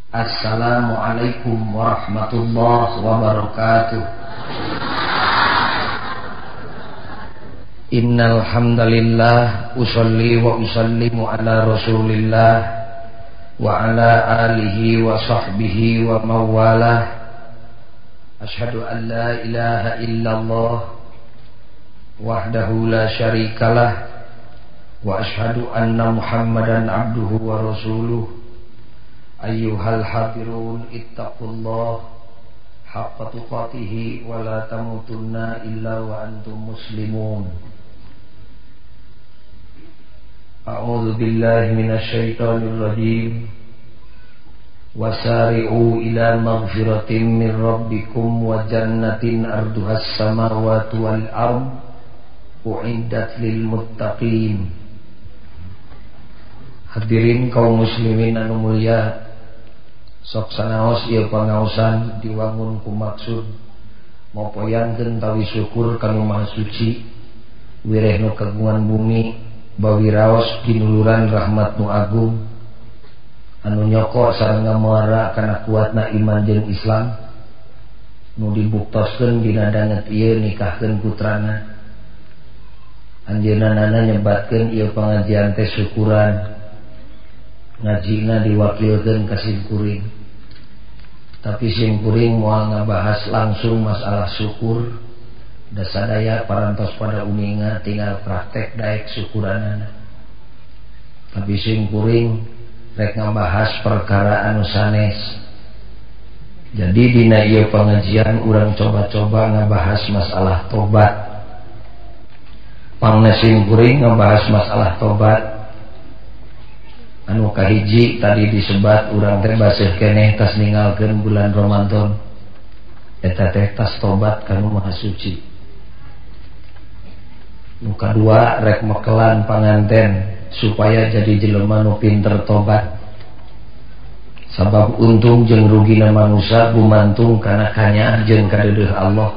Assalamualaikum warahmatullahi wabarakatuh. Innal hamdalillah usalli wa usallimu ala Rasulillah wa ala alihi wa sahbihi wa mawalah. Asyhadu an la ilaha illallah wahdahu la syarikalah wa asyhadu anna Muhammadan abduhu wa rasuluh. Ayyuhal hadirun ittaqullah haqqa tuqatihi wa la tamutunna illa wa antum muslimun. A'udzu billahi minasyaitonir rajim. Wasari'u ila maghfiratin min rabbikum wa jannatin arduhas samawati wal ard uiddat lil muttaqin. Hadirin kaum muslimin anu mulia, sok sanaos ieu pangaosan diwangun ku maksud mopoyangkeun tawi syukur kanu Maha Suci, wireh nu kagungan bumi, bawiraos kinuluran rahmat nu agung, anu nyoko sareng ngamuara kana kuatna iman jeung Islam, nu dibuktoskeun dina danget ieu nikahkeun putrana. Anjeunna nyebatkeun ieu pangajian teh syukuran, ngajina diwakilkeun ka simkuring. Tapi simkuring moal ngabahas langsung masalah syukur. Da sadaya parantos pada uninga tinggal praktek daek syukuranana. Tapi simkuring rek ngabahas perkara anu sanes. Jadi dina ieu pengajian urang coba-coba ngabahas masalah tobat. Pangna simkuring ngabahas masalah tobat. Anu kahiji tadi disebat urang teh baseuh keneh tas ninggalkeun bulan Ramadan. Eta teh tas tobat kanu Maha Suci. Nu kadua rek mekelan panganten supaya jadi jelema nu pinter tobat. Sabab untung jeung rugina manusia gumantung kana kanyaah jeung kadeudeuh Allah.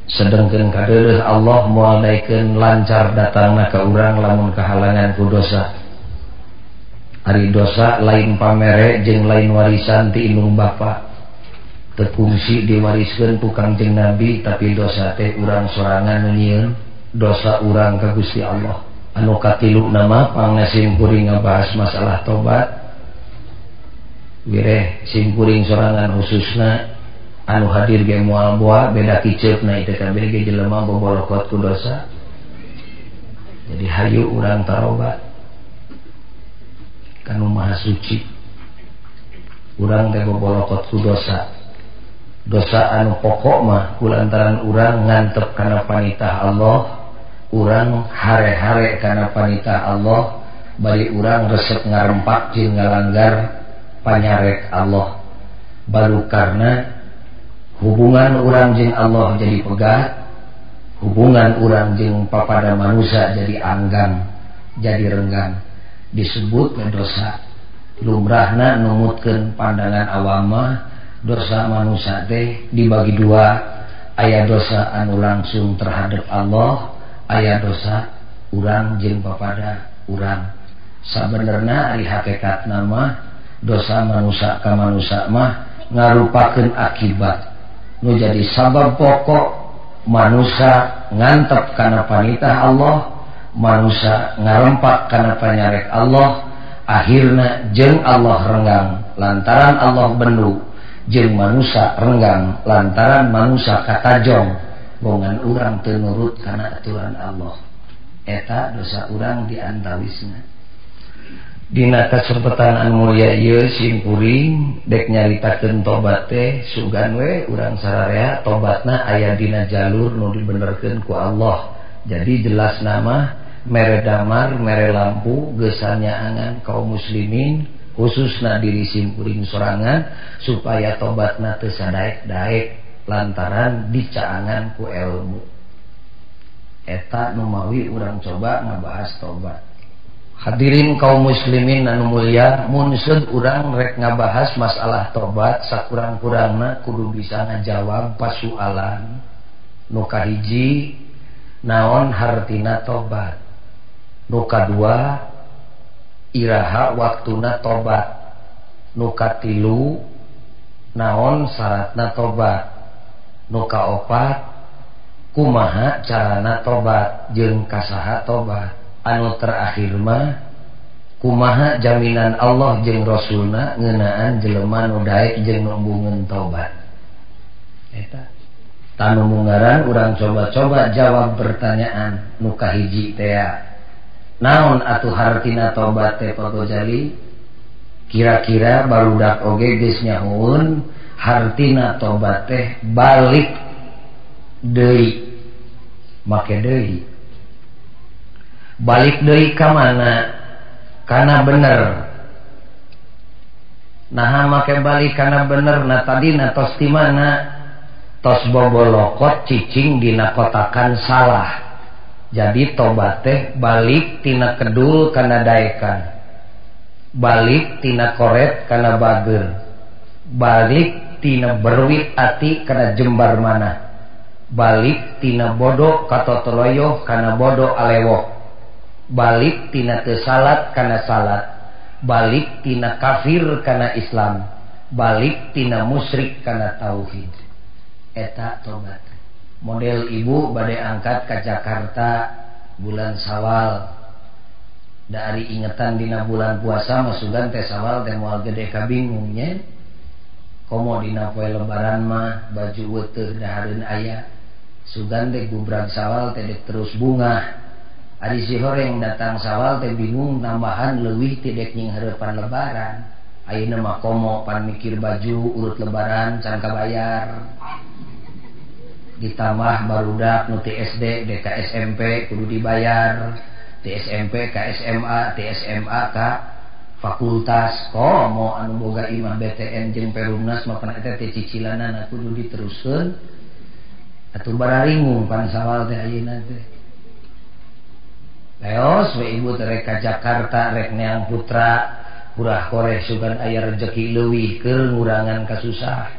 Sedengkeun kadeudeuh Allah moal daekeun lancar datangna ka urang lamun kahalangan ku dosa. Ari dosa lain pamere jeung lain warisan ti indung bapa. Teu kungsi diwariskeun ku Kangjeng Nabi, tapi dosa teh urang sorangan nu nyieun, dosa urang ka Gusti Allah. Anu katilu nama pangna simkuring ngabahas masalah tobat. Wireh simkuring sorangan khususna anu hadir ge moal boa beda kiceupna ieu teh kabeh ge jelema bobolokot ku dosa. Jadi hayu urang tarobat kanu Maha Suci. Urang teh bobolokot ku dosa. Dosa anu pokok mah kulantaran urang ngantep kana panitah Allah, urang hare-hare kana panitah Allah, bari urang resep ngarempak jeung ngalanggar panyarek Allah. Baru karena hubungan urang jeung Allah jadi pegat, hubungan urang jeung papada manusia jadi anggang, jadi renggang. Disebut dosa. Lumrahna numutkeun pandangan awam dosa manusia teh dibagi dua, aya dosa anu langsung terhadap Allah, aya dosa urang jeung papada urang. Sabenerna ari hakikatna mah dosa manusia ka manusia mah ngarupakeun akibat nu jadi sabab pokok manusia ngantep kana panitah Allah, manusia ngarempak kana panyarek Allah, akhirna jeung Allah renggang lantaran Allah bendu, jeung manusia renggang lantaran manusia katajong bongan urang teu nurut kana aturan Allah. Eta dosa urang diantawisna. Dina kasempetan anu mulia ieu simkuring dek nyaritakeun tobat teh sugan we urang sararea tobatna aya dina jalur nu dibenerkeun ku Allah. Jadi jelas nama mere damar mere lampu geus nyaangan kaum muslimin khususna diri simkuring sorangan supaya tobatna teu sadaek-daek lantaran dicaangan ku ilmu. Eta nu mawi urang coba ngabahas tobat. Hadirin kaum muslimin anu mulia, mun seud urang rek ngabahas masalah tobat sakurang-kurangna kudu bisa ngajawab pasualan nu kahiji naon hartina tobat, nu kadua iraha waktuna tobat, Nu katilu naon syaratna tobat. Nu kaopat kumaha carana tobat jeung kasaha tobat. Anu terakhir mah kumaha jaminan Allah jeung Rasulna ngeunaan jelema nu daek jeung nu embungeun tobat. Eta tanu munggaran urang coba-coba jawab pertanyaan nu kahiji teh. Naon atuh hartina tobat teh Pak Gojali? Kira-kira barudak oge geus nyahoeun hartina tobat teh balik deui. Make deui. Balik deui ka mana? Kana bener. Naha make balik kana bener? Na tadina tos di mana? Tos bobolokot cicing dina kotakan salah. Jadi tobat teh balik tina kedul kana daekan, balik tina koret kana bager, balik tina berwit ati kana jembar mana, balik tina bodoh katotoloyoh kana bodoh alewok, balik tina teu salat kana salat, balik tina kafir kana Islam, balik tina musyrik kana tauhid. Eta tobat. Model ibu bade angkat ke Jakarta bulan Sawal. Dari ingetan dina bulan puasa masukan teh Sawal teh moal gede kabingung nya. Komo dina poe lebaran mah baju weteuh dahareun aya. Sugan teh gubrag Sawal teh dek terus bungah. Ari si horeng datang Sawal teh bingung tambahan leuwih ti dek nying heurepan lebaran. Ayeuna mah komo pan mikir baju urut lebaran can kabayar. Ditambah barudak nu ti SD dek ka SMP kudu dibayar, ti SMP ka SMA, ti SMA ka fakultas. Komo anu boga imah BTN jeung Perumnas mah pan eta teh cicilanana kudu diteruskeun. Atuh bararingung pan Sawal teh ayeuna teh. Leos we ibu teh rek ka Jakarta rek neang putra purah koreh sugan aya rejeki leuwih keur ngurangan kasusah.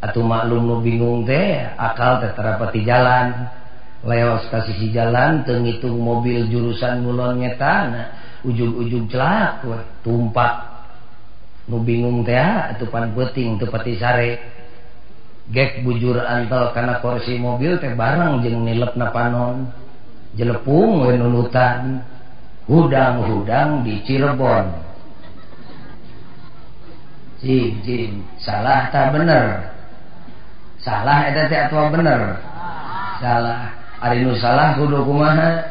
Atuh maklum nu bingung teh akal teh terapati jalan. Leos ka sisi jalan teu ngitung mobil jurusan ngulon ngetana ujug-ujug celak we tumpak. Nu bingung teh atuh pan peuting teu pati sare. Gek bujur antel kana kursi mobil teh bareng jeung nilepna panon. Jelepung we nulutan. Hudang-hudang di Cirebon. Jing jing salah tak bener. Salah eta teh atuh bener. Salah. Ari nu salah kudu kumaha?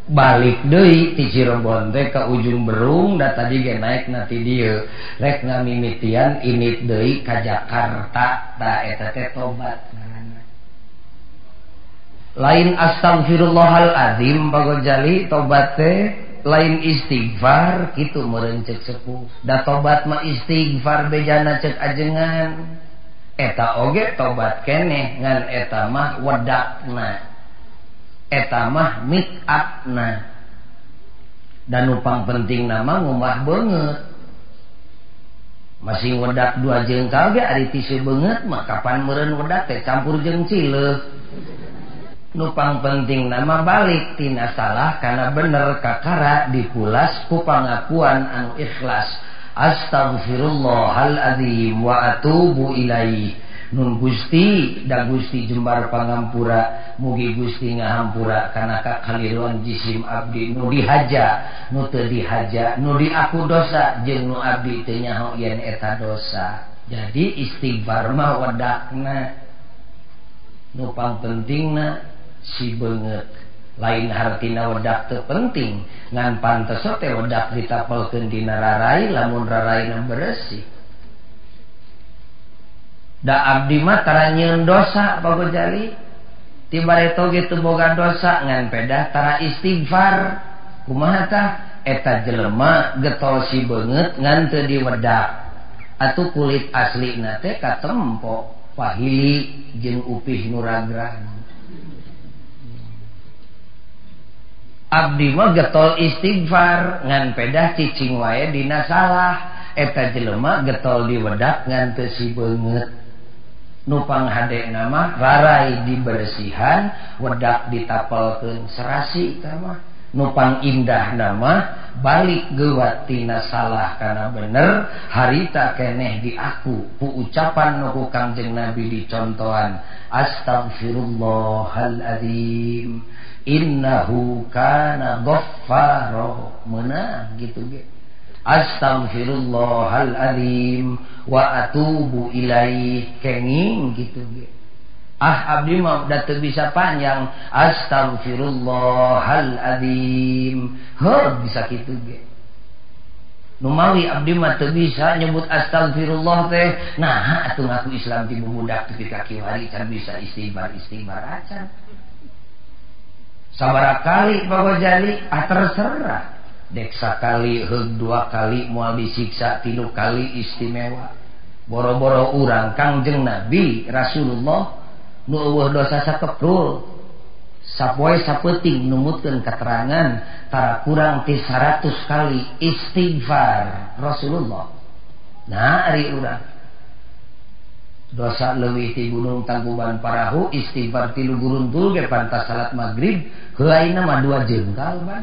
Balik deui ti Cirebon teh ka Ujung Berung da tadi ge naekna ti dieu. Rek ngamimitian init deui ka Jakarta. Ta eta teh tobat ngaranna. Lain astagfirullahalazim Pak Gojali tobat teh lain istighfar kitu meureun ceuk sepuh. Da tobat mah istighfar bejana ceuk ajengan. Eta oge tobat keneh ngan eta mah wedakna, eta mah make upna. Dan nu pang penting nama ngumah beungeut. Masih wedak dua jengkal ge ari tisu beungeut mah kapan meureun wedak teh campur jeung cileuh. Nu pang penting nama balik tina salah kana bener kakara dipulas ku pangakuan anu ikhlas. Astagfirullahaladzim wa atubu ilaih. Nun Gusti da Gusti jembar pangampura, mugi Gusti ngahampura kana kakaliruan jisim abdi nu dihaja, nu teu dihaja, nu diaku dosa jeung nu abdi teu nyaho yen eta dosa. Jadi istighfar mah wedakna. Nu pangpentingna si beungeut. Lain hartina wedak teu penting, ngan pantes teh wedak ditapelkeun dina rarai lamun raraina beresih. Da abdi mah tara nyieun dosa Pak Gojali. Ti bareto ge teu boga dosa ngan pedah tara istighfar. Kumaha tah? Eta jelema getol si beungeut ngan teu diwedak. Atuh kulit aslina teh katempo pahili jeung upih nu ragrag. Abdi mah getol istighfar ngan pedah cicing wae dina salah. Eta jelema getol diwedak ngan teu si beungeut. Nu panghadena mah rarai dibersihan, wedak ditapelkeun serasi eta mah. Nu pangindah mah balik geuwat tina salah kana bener harita keneh diaku ku ucapan nu ku Kangjeng Nabi dicontohan astaghfirullahaladzim innahu kana ghaffara meunang gitu ge astaghfirullahaladzim wa atubu ilaih kenging gitu ge. Ah abdi mah da teu bisa panjang astaghfirullahaladzim heuh bisa kitu ge. Nu mawi abdi mah teu bisa nyebut astaghfirullah teh nah atuh ngaku Islam ti budak tepi ka kiwari can bisa istighfar istighfar acan. Sabaraha kali Pak Ghazali ah terserah dek sakali heug dua kali moal disiksa tilu kali istimewa. Boro-boro urang Kangjeng Nabi Rasulullah nu eueuh dosa sakeprul sapoe sapeuting numutkeun keterangan tara kurang ti 100 kali istighfar Rasulullah. Nah ari urang dosa leuwih ti gunung Tangkuban Parahu istighfar tilu guruntul ge pantas salat magrib heuaina mah 2 jengkal ban.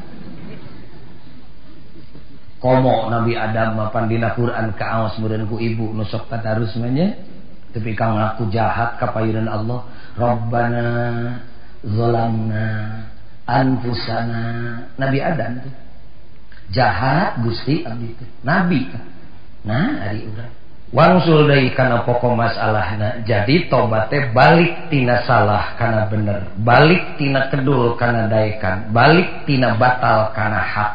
Komo Nabi Adam mapan dina Quran kaos meureun ku ibu nu sok tadarus mah nya tepi ka ngaku jahat ka payunan Allah Rabbana zalamna anfusana. Nabi Adam tuh jahat Gusti abdi teh nabi. Nah ari urang wangsul deui kana pokok masalahna. Jadi tobat teh balik tina salah kana bener, balik tina kedul kana daekan, balik tina batal kana hak,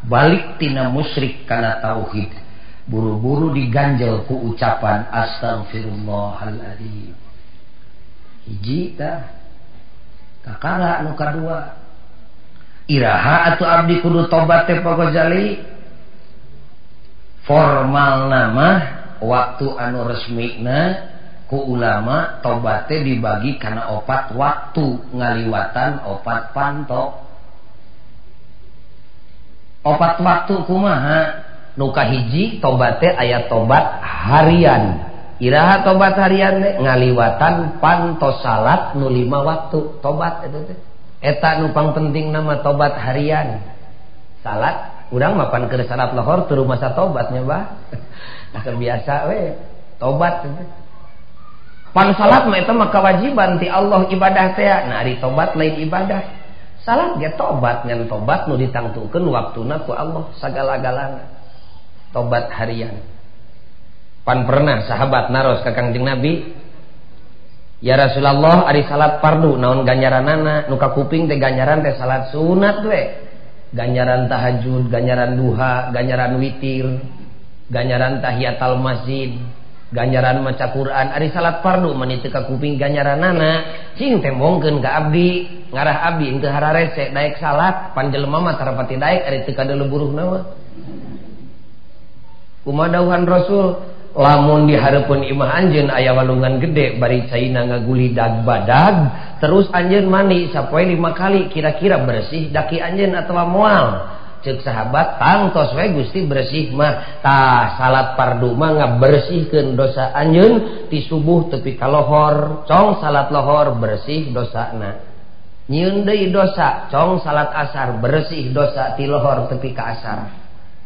balik tina musyrik kana tauhid. Buru-buru diganjel ku ucapan astaghfirullahaladzim. Hiji tah kakara nu kadua iraha atuh abdi kudu tobat teh Pak Ghazali formal nama waktu anu resmina ku ulama tobat teh dibagi kana opat waktu ngaliwatan opat panto. Opat waktu kumaha? Nu kahiji tobat teh aya tobat harian. Iraha tobat harian teh ngaliwatan panto salat nu 5 waktu tobat eta teh. Eta nu pangpenting nama tobat harian. Salat urang mah pan keur salat lohor teu masa tobatnya bah. Asa biasa we tobat teh. Pan salat mah eta mah kewajiban ti Allah ibadah teh. Nah ari tobat lain ibadah. Salat ge tobat ngan tobat nu ditangtukeun waktuna ku Allah sagala-galana. Tobat harian. Pan pernah sahabat naros ka Kangjeng Nabi, ya Rasulullah ari salat fardu naon ganjaranana? Nu kakuping teh ganjaran teh salat sunat we. Ganjaran tahajud, ganjaran duha, ganjaran witir, ganjaran tahiyatul masjid, ganjaran maca Quran. Ari salat fardu mah teu kakuping ganjaranana, cing tembongkeun ka abdi, ngarah abdi henteu hararese daek salat, pan jelema mah tarapati daek ari teu kadeuleu buruhna mah. Kumaha dawuhan Rasul, lamun di hareupeun imah anjeun aya walungan gede bari caina ngagulidag badag, terus anjeun mandi sapoe 5 kali kira-kira bersih daki anjeun atawa moal. Ceuk sahabat tangtos we Gusti bersih mah. Tah salat fardu mah ngabersihkeun dosa anjeun ti subuh tepi ka lohor, cong salat lohor bersih dosana. Nyieun deui dosa, cong salat asar bersih dosa ti lohor tepi ka asar.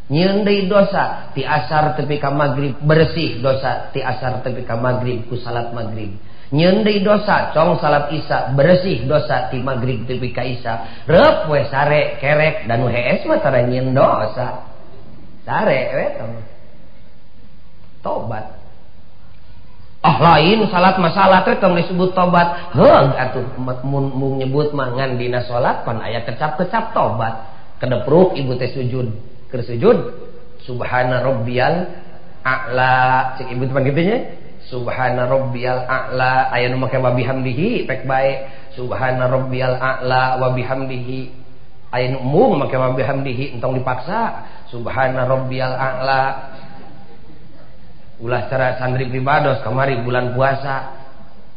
Nyieun deui dosa ti asar tepi ka magrib bersih dosa ti asar tepi ka magrib ku salat magrib. Nyieun deui dosa cong salat isya bersih dosa ti magrib tepi ka isya. Reup we sare kerek dan nu hees mah tara nyieun dosa. Sare we tobat. Ah lain salat masalah teh tong disebut tobat. Heug atuh mun nyebut mah ngan dina salat pan aya kecap-kecap tobat. Kedepruk ibu teh sujud. Keur sujud subhana rabbiyal a'la cek ibu teh kitu nya subhana rabbiyal a'la aya nu make wa bihamdihi pek bae subhana rabbiyal a'la wa bihamdihi aya nu mung make wa bihamdihi entong dipaksa subhana rabbiyal a'la. Ulah cara santri pribados kamari bulan puasa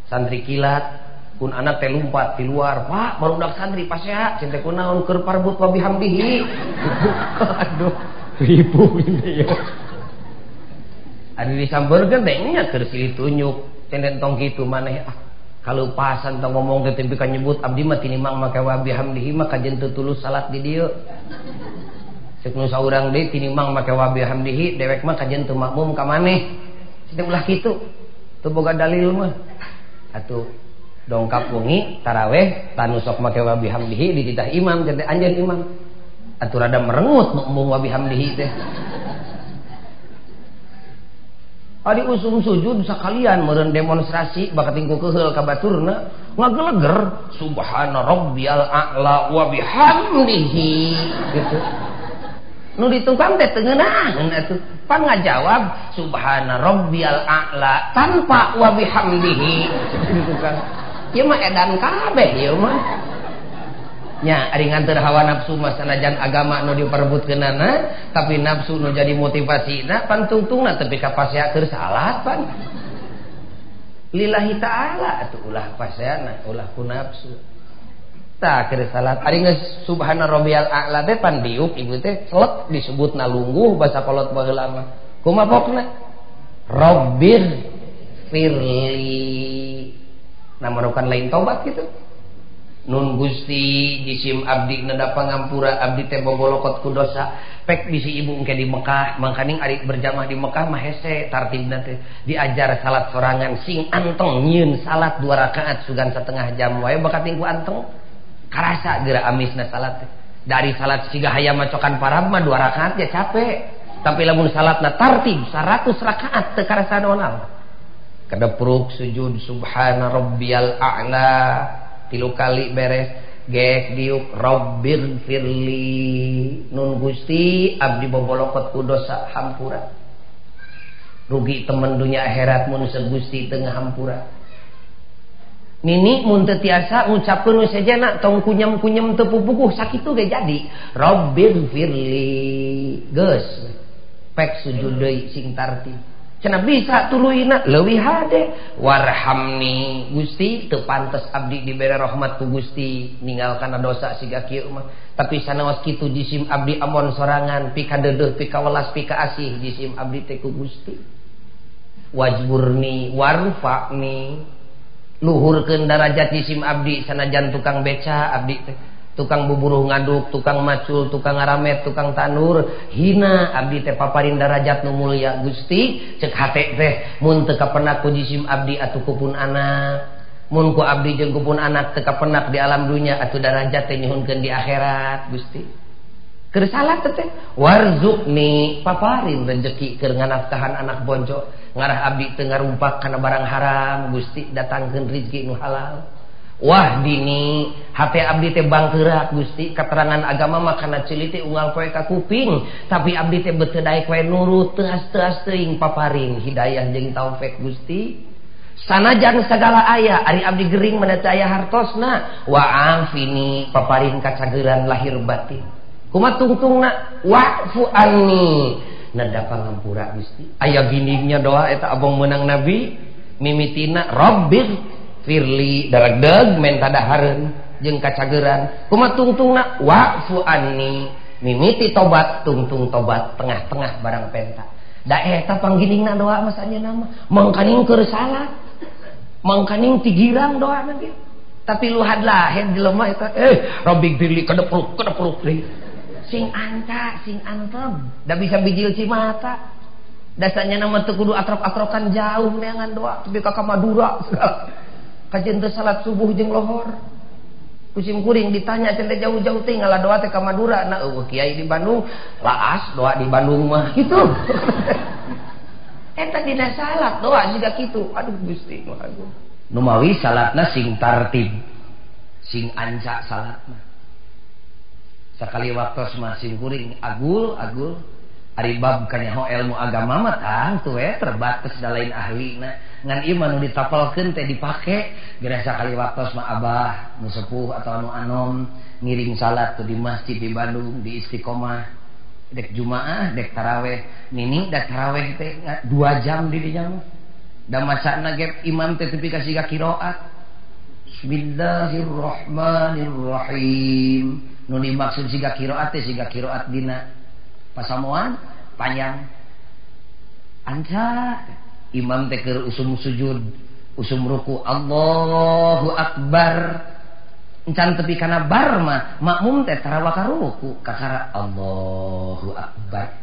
santri kilat kun anak teh lumpat di luar, Pak barudak santri pasea cinta kunaon keur parbut wa bihamdihi. Aduh ribu ini ya. Anu disambeurkeun teh nya keur silih tunjuk cenden tong kitu maneh ah kalupasan tong ngomong teh tepi ka nyebut abdi mah tinimang make wa bihamdihi mah kajen teu tulus salat di dieu. Cek nu saurang deui tinimang make wa bihamdihi dewek mah kajian teu makmum ka maneh. Cenah ulah kitu. Teu boga dalil mah. Atuh dongkap wengi taraweh tanu sok make wa bihamdihi dititah imam teh anjeun imam. Atuh rada merengut makmum wa bihamdihi teh. Ari usum sujud sakalian meureun demonstrasi bakating ku keuheul ka baturna ngageleger subhana rabbiyal a'la wa bihamdihi gitu. Nu ditukang teh teu ngeunaheun atuh. Pan ngajawab subhana rabbiyal a'la tanpa wa bihamdihi gitu kan. Ieu mah edan kabeh ieu mah. Nya ari nganteur hawa nafsu mah sanajan agama nu diperebutkeunana tapi nafsu nu jadi motivasina pan tungtungna tepi ka pasea keur salat pan. Lillahi ta'ala atuh ulah paseana ulah ku nafsu. Tah keur salat ari geus subhana rabbiyal a'la teh pan diuk ibu teh celek disebutna lungguh basa kolot baheula mah. Kumaha pokna? Rabbir firli. Nah merukan lain tobat gitu. Nun Gusti jisim abdi neda pangampura abdi teh bobolokot ku dosa pek bisi ibu engke di Mekah mangkaning ari berjamaah di Mekah mah hese tartibna teh diajar salat sorangan sing anteng nyieun salat 2 rakaat sugan setengah jam wae bakating ku anteng karasa geura amisna salat teh dari salat siga hayam macokan parab mah 2 rakaat ya capek tapi lamun salatna tartib 100 rakaat teu karasa naon kedepruk sujud subhana rabbiyal a'la 3 kali beres gek diuk rabbir firli nun Gusti abdi bobolokot ku dosa hampura rugi temen dunia akhirat mun Gusti teu ngahampura nini mun teu tiasa ngucapkeun we sejana tong kunyem-kunyem teu pupuguh sakitu ge jadi rabbir firli geus pek sujud deui sing tartib cenah bisa tuluyna leuwih hade warhamni Gusti teu pantes abdi dibere rahmat ku Gusti ninggalkan dosa siga kieu mah tapi sanaos kitu jisim abdi amon sorangan pika deudeuh pika welas pika asih jisim abdi teh ku Gusti wajburni warfa'ni luhurkeun darajat jisim abdi sanajan tukang beca abdi teh tukang buburuh ngaduk, tukang macul, tukang ngaramet, tukang tanur, hina abdi teh paparin darajat nu mulia Gusti, cek hate teh mun teu kapenak ku jisim abdi atuh kupun anak, mun ku abdi jeung kupun anak teu kapenak di alam dunya atuh darajat teh nyuhunkeun di akhirat Gusti. Keur salat teh warzuqni paparin rezeki keur nganafkahan anak bonjo, ngarah abdi teu ngarumpak kana barang haram Gusti datangkeun rezeki nu halal. Wah dini hati abdi teh bangkeurak Gusti keterangan agama mah kana ceuli teh unggal poe ka kuping tapi abdi teh beuteung daek we nurut teuas-teuas teuing paparin hidayah jeung taufik Gusti sanajan sagala aya ari abdi gering mah teu aya hartosna wa afini paparin kacageuran lahir batin kumaha tungtungna wa'fu anni neda pangampura Gusti aya giningnya doa eta abong meunang nabi mimitina rabbir firli daragdeg menta dahareun jeung kacageran kumaha tungtungna wa'fu anni mimiti tobat tungtung tobat tengah-tengah barang penta da eta pangginingna doa mah sanjeunna mah mangkaning keur salat mangkaning tigirang doana ge tapi luhad lahed jelema eta rabbik firli kedepruk kedepruk deui sing anta sing antem da bisa bijil cimata dasarnya nama teu kudu atrok-atrokan jauh neangan doa tepi ka Madura segala kajian teh salat subuh jeung lohor kusim kuring ditanya cenah jauh-jauh teh ngalah doa teh ka Madura na eueuh kiai di Bandung laas doa di Bandung mah kitu eta dina salat doa jiga kitu aduh Gusti nu agung numawi salatna sing tartib sing anca salatna sakali waktos mah sing kuring agul agul ari bab kanyaho ilmu agama mah tangtu we terbatas da lain ahlina ngan ieu mah nu ditapalkeun teh dipake geura sakali waktos mah abah nu sepuh atau anu anom ngiring salat tuh di masjid di Bandung di Istiqomah dek Jumaah dek taraweh nini dek taraweh teh 2 jam di dinya mah da macana ge imam teh tepi ka siga qiraat Bismillahirrahmanirrahim nu dimaksud siga qiraat teh siga qiraat dina pasamuan panjang anca imam teh keur usum sujud usum ruku Allahu akbar Encan tepi kana bar mah makmum teh tara wakaruku kakara Allahu akbar.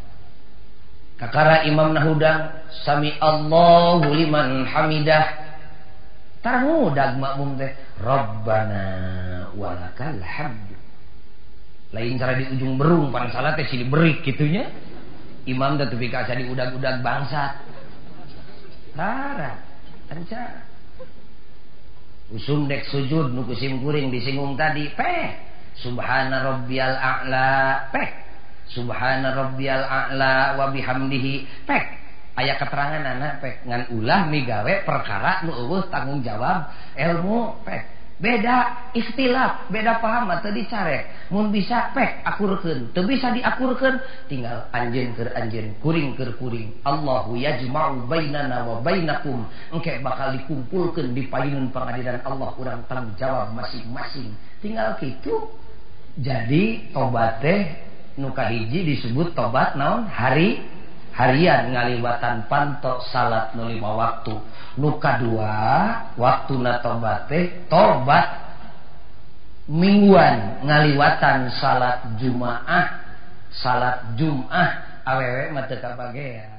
Kakara imam nahudang sami Allahu liman hamidah. Tara ngudag makmum teh Rabbana walakal hamdu. Lain cara di ujung berung pan salat teh silih berik kitunya. Imam teh tepi ka asa diudag-udag bangsat. Tara encan. Usum dek sujud nu ku sim kuring disinggung tadi peh subhana rabbiyal a'la peh subhana rabbiyal a'la wa bihamdihi peh aya keterangan anak peh ngan ulah migawe perkara nu eueuh tanggung jawab ilmu peh beda ikhtilaf beda paham teu dicarek mun bisa peh akurkeun teu bisa diakurkeun tinggal anjeun keur anjeun kuring keur kuring Allahu yajma'u bainana wa bainakum engke bakal dikumpulkeun di payunun pengadilan Allah urang tanggung jawab masing-masing tinggal kitu. Jadi tobat teh nu kahiji disebut tobat naon hari harian ngaliwatan panto salat nu 5 waktu. Nu kadua waktuna tobat teh tobat mingguan ngaliwatan salat Jumaah. Salat Jumaah awewe mah teu kabagean.